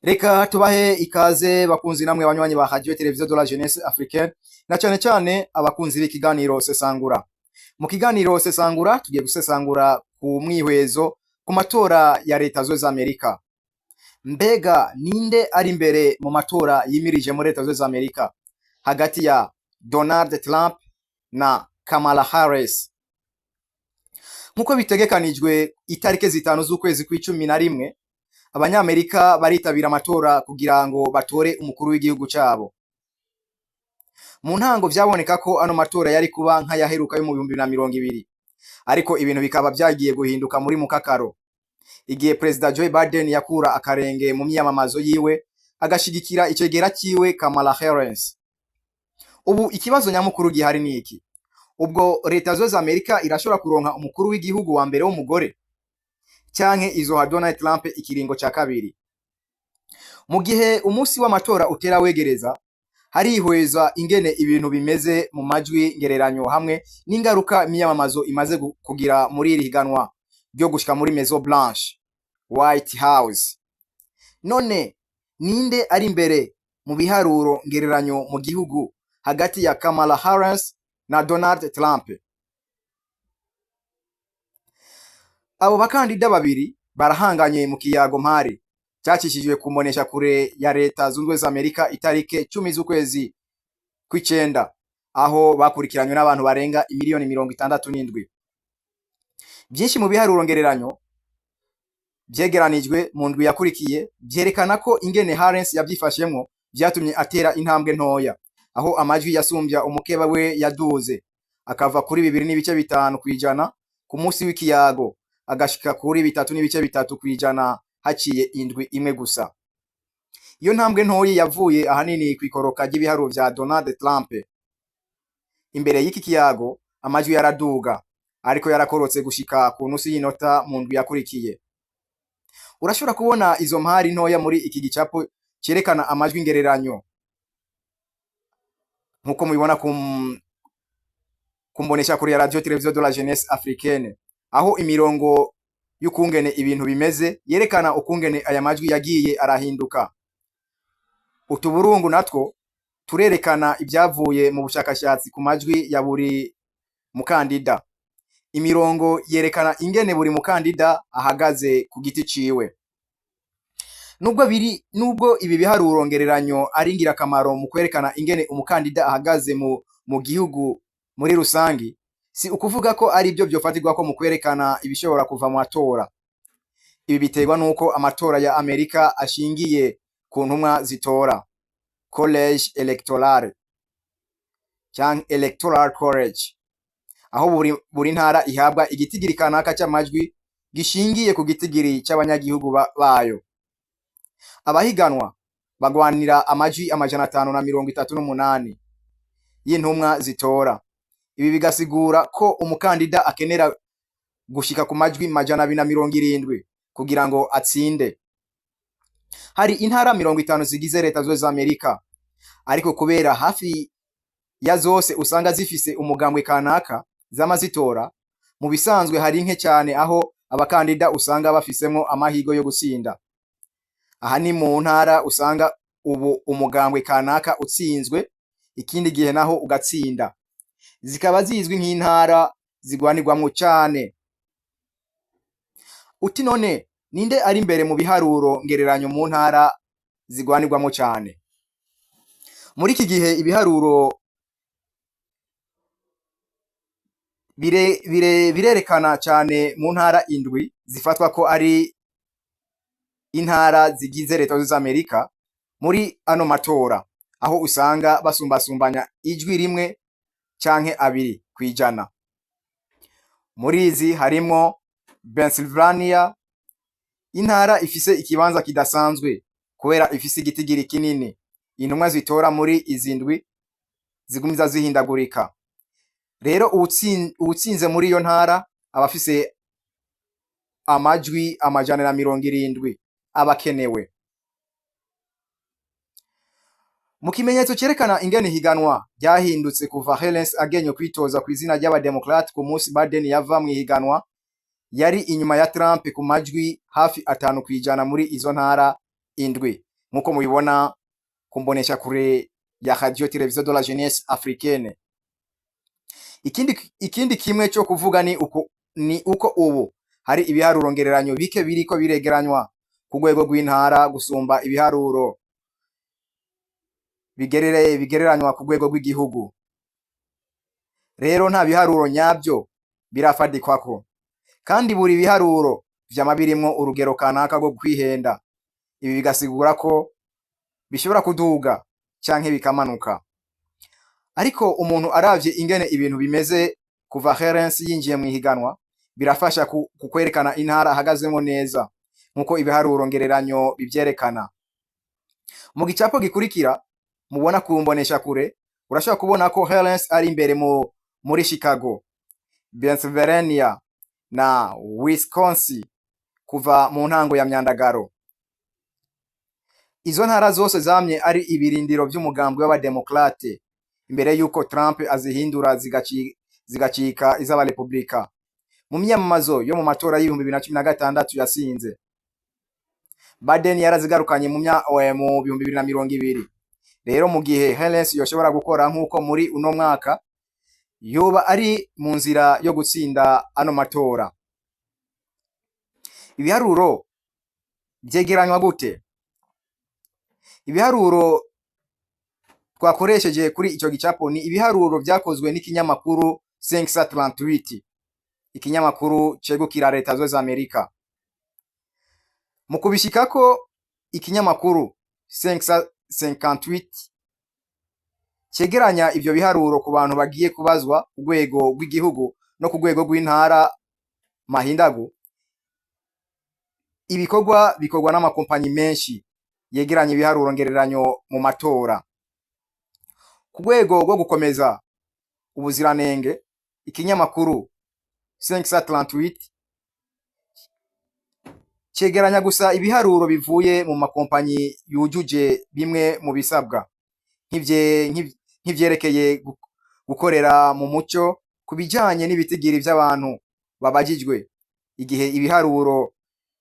Reka tubahe ikaze bakunzi namwe banywanyi ba Radio Television de la Jeunesse Africaine, na cyane cyane abakunzi b'ikiganiro Sesangura. Mu kiganiro Sesangura tugiye gusesangura ku mwihwezo ku matora ya Leta Zunze Amerika. Mbega ninde ari imbere mu matora yimirije muri Leta Zunze Amerika hagati ya Donald Trump na Kamala Harris? Nk'uko bitegekanijwe, itariki 5 z'ukwezi kw'11 Abanyamerika baritabira amatora kugira ngo batore umukuru w'igihugu cabo. Mu ntango vyaboneka ko ano matora yari kuba nk'ayaheruka yo mu 2020, ariko ibintu bikaba vyagiye guhinduka muri mukakaro igihe Perezida Joe Biden yakura akarenge mu myiyamamazo yiwe agashigikira icegera ciwe Kamala Harris. Ubu ikibazo nyamukuru gihari ni iki: ubwo Leta Zunze Amerika irashobora kuronka umukuru w'igihugu wa mbere w'umugore, canke izoha Donald Trump ikiringo ca kabiri? Mu gihe umunsi w'amatora utera wegereza, harihweza ingene ibintu bimeze mu majwi ngereranyo hamwe n'ingaruka imyiyamamazo imaze kugira muri iri higanwa ryo gushika muri Maison Blanche, White House. None ninde ari imbere mu biharuro ngereranyo mu gihugu hagati ya Kamala Harris na Donald Trump? Abo bakandida babiri barahanganye mu kiyago mpari cyacishijwe ku mboneshakure ya Leta Zunze Ubumwe za Amerika itarike 10 z'ukwezi kw'icenda, aho bakurikiranywe n'abantu barenga imiliyoni 67. Byinshi mu biharuro ngereranyo vyegeranijwe mu ndwi yakurikiye vyerekana ko ingene Harris yavyifashemwo vyatumye atera intambwe ntoya, aho amajwi yasumbya umukeba we yaduze akava kuri 2.5% ku munsi w'ikiyago agashika kuri 3.3% haciye indwi imwe gusa. Iyo ntambwe ntoyi yavuye ahanini kw'ikoroka ry'ibiharuro vya Donald Trump. Imbere y'iki kiyago amajwi yaraduga, ariko yarakorotse gushika ku nusu y'inota mu ndwi yakurikiye. Urashobora kubona izo mpari ntoya muri iki gicapo cerekana amajwi ngereranyo, nkuko mubibona ku mboneshakure ya Radio Television de la Jeunesse Africaine, aho imirongo y'ukungene ibintu bimeze yerekana ukungene aya majwi yagiye arahinduka. Utuburungu natwo turerekana ibyavuye mu bushakashatsi ku majwi ya buri mukandida. Imirongo yerekana ingene buri mukandida ahagaze ku giti ciwe. Nubwo ibi biharuro ngereranyo ari ingirakamaro mu kwerekana ingene umukandida ahagaze mu gihugu muri rusangi, si ukuvuga ko ari byo vyofatirwako mu kwerekana ibishobora kuva mu matora. Ibi biterwa nuko amatora ya Amerika ashingiye ku ntumwa zitora, college electoral canke electoral college, aho buri ntara ihabwa igitigiri kanaka c'amajwi gishingiye ku gitigiri c'abanyagihugu bayo. Abahiganwa bagwanira amajwi 538 y'intumwa zitora. Ibi bigasigura ko umukandida akenera gushika ku majwi 270 kugira ngo atsinde. Hari intara 50 zigize Leta Zunze za Amerika, ariko kubera hafi ya zose usanga zifise umugambwe kanaka zama zitora, mu bisanzwe hari nke cyane aho abakandida usanga bafisemwo amahirwe yo gutsinda. Aha ni mu ntara usanga ubu umugambwe kanaka utsinzwe, ikindi gihe naho ugatsinda, zikaba zizwi nk'intara zigwanirwamwo cane. Uti none ninde ari imbere mu biharuro ngereranyo mu ntara zigwanirwamwo cane? Muri iki gihe ibiharuro birerekana cane mu ntara indwi zifatwa ko ari intara zigize Leta Zunze Amerika muri ano matora, aho usanga basumbasumbanya ijwi rimwe canke abiri kwijana. Muri izi harimwo Pennsylvania, intara ifise ikibanza kidasanzwe kubera ifise igitigiri kinini intumwa zitora muri izi ndwi zigumiza zihindagurika. Rero uwutsinze muri iyo ntara aba afise amajwi 170 aba akenewe. Mu kimenyetso cerekana ingene ihiganwa ryahindutse kuva Harris agenye kwitoza kw'izina ry'Abademokrate, ku munsi Biden yava mw'ihiganwa yari inyuma ya Trump ku majwi hafi 5% muri izo ntara indwi. Nk'uko mubibona ku mboneshakure ya Radio Television de la Jeunesse Africaine. Ikindi kimwe cyo kuvuga ni uko ubu hari ibiharuro ngereranyo bike biriko biregeranywa ku rwego rw'intara gusumba ibiharuro bigereranywa ku rwego rw'igihugu. Rero nta biharuro nyabyo birafadikwako, kandi buri biharuro vyama birimwo urugero kanaka rwo kwihenda. Ibi bigasigura ko bishobora kuduga canke bikamanuka. Ariko umuntu aravye ingene ibintu bimeze kuva Harris yinjiye mu ihiganwa, birafasha ku kwerekana intara ahagazemwo neza, nkuko ibiharuro ngereranyo bivyerekana. Mu gicapo gikurikira mubona ku mboneshakure, urashobora kubona ko Harris ari imbere muri Chicago, Pennsylvania na Wisconsin kuva mu ntango ya myandagaro. Izo ntara zose zamye ari ibirindiro vy'umugambwe w'abademokrate imbere yuko Trump azihindura zigacika iz'abarepublika mu myamamazo yo mu matora y'2016 yasinze. Biden yarazigarukanye mu 2020. Rero mu gihe Harris yoshobora gukora nk'uko muri uno mwaka, yoba ari mu nzira yo gutsinda ano matora. Ibiharuro vyegeranywa gute? Ibiharuro twakoresheje kuri ico gicapo ni ibiharuro vyakozwe n'ikinyamakuru 538, ikinyamakuru cegukira Leta Zunze Amerika. Mu kubishikako, ikinyamakuru 558 cegeranya ivyo biharuro ku bantu bagiye kubazwa ku rwego rw'igihugu no ku rwego rw'intara mahindagu. Ibikorwa bikorwa n'amakompanyi menshi yegeranya ibiharuro ngereranyo mu matora. Ku rwego rwo gukomeza ubuziranenge, ikinyamakuru 538 cegeranya gusa ibiharuro bivuye mu makompanyi yujuje bimwe mu bisabwa, nk'ivyerekeye gukorera mu muco ku bijanye n'ibitigiri vy'abantu babajijwe, igihe ibiharuro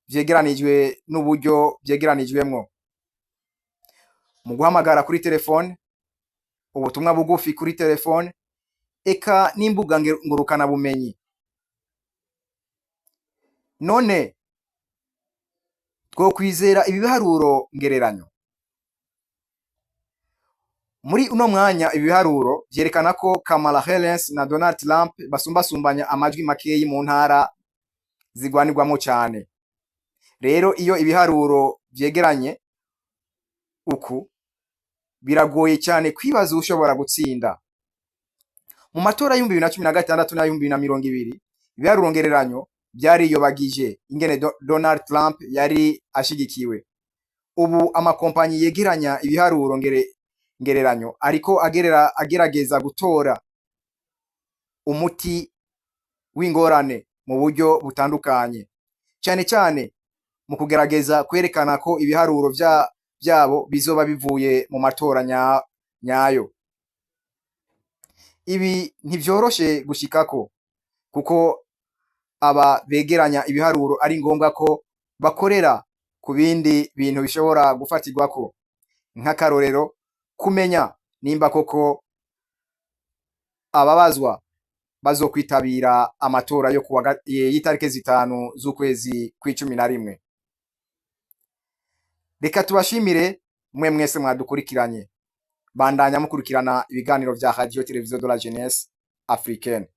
vyegeranijwe n'uburyo vyegeranijwemwo, mu guhamagara kuri telefone, ubutumwa bugufi kuri telefone, eka n'imbuga ngurukana bumenyi. None twokwizera ibi biharuro ngereranyo? Muri uno mwanya, ibi biharuro vyerekana ko Kamala Harris na Donald Trump basumbasumbanya amajwi makeyi mu ntara zigwanirwamwo cane. Rero iyo ibiharuro vyegeranye uku, biragoye cyane kwibaza ushobora gutsinda. Mu matora y'2016 n'ay'ibihumbi bibiri na mirongo ibiri, ibiharuro ngereranyo vyariyobagije ingene Donald Trump yari ashigikiwe. Ubu amakompanyi yegeranya ibiharuro ngereranyo ariko agerageza gutora umuti w'ingorane mu buryo butandukanye, cyane cyane mu kugerageza kwerekana ko ibiharuro vyabo bizoba bivuye mu matora nyayo. Ibi ntivyoroshe gushikako, kuko aba begeranya ibiharuro ari ngombwa ko bakorera ku bindi bintu bishobora gufatirwako, nk'akarorero kumenya nimba koko ababazwa bazokwitabira amatora yo kuwa y'itariki 5 z'ukwezi kw'icumi na rimwe. Reka tubashimire mwe mwese mwadukurikiranye. Bandanya mukurikirana ibiganiro vya Radio Television de la Jeunesse Africaine.